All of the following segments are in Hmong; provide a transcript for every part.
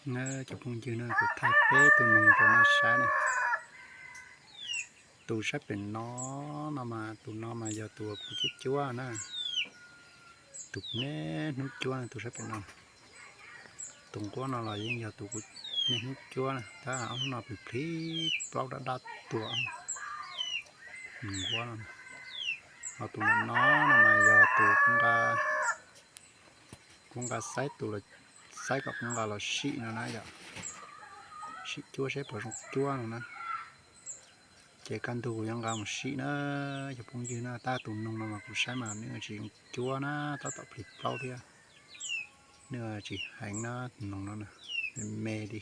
Na cov phooj ywg na, kuv thaij peb tus noog rau nej saib na. Tus sab pem no, no mas tus no mas yog tus kuv cuab cuab na. Tus niaj hnub cuab na, tus sab pem no. Tus nquab no los yeej yog tus kuv niaj hnub cuab na, tab ob hnub no plis plib plaub dab dab tuaj. Tus nquab no, ho tus no, no mas yog tus kuv nqa, kuv nqa xaib tus, xaib kom kuv nqa los sim no na yom. Sim cuab saib puas zoo cuab no na. Ces kaj ntug kuv yuav nqa mus sim na, cov phooj ywg na. Tab tus noog no mas kuv saib mas nws tsis zoo cuab na, tab tom plis plaub thiab. Nws tsis heev na, tus noog no na, me me li.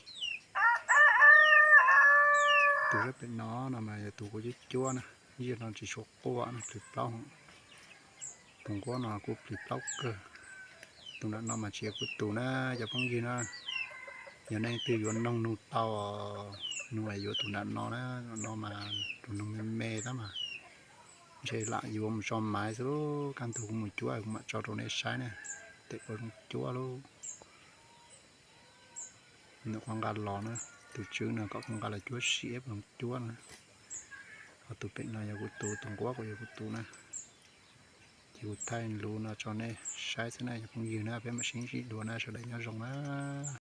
Tus sab pem no, no mas yog tus kuv cuab cuab na, ziag no tsis tshua quaj no, plis plaub. Tus nquab no kuj plis plaub kawg. Tus nram no mas tsis yog kuv tus na, cov phooj ywg na. Yog nej leej twg yuav noog nug tau, nug yuav tus nram no na, no mas tus noog me me tab mas ntshe lam yuav mus tso maiv xwb. Kaj ntug kuv mus cuab kuv mam tso rau nej saib na, tes puas zoo cuab lauj. Nws kuv nqa los na, tus tswv no kom kuv nqa los cuab sim puas zoo cuab na. Ho tus pem no yog kuv tus, tus nquab kuj yog kuv tus na. Ces kuv thaij lus no tso nej saib xwb na cov phooj ywg na, peb mam sib ntsib dua na, sawv daws nyob zoo na.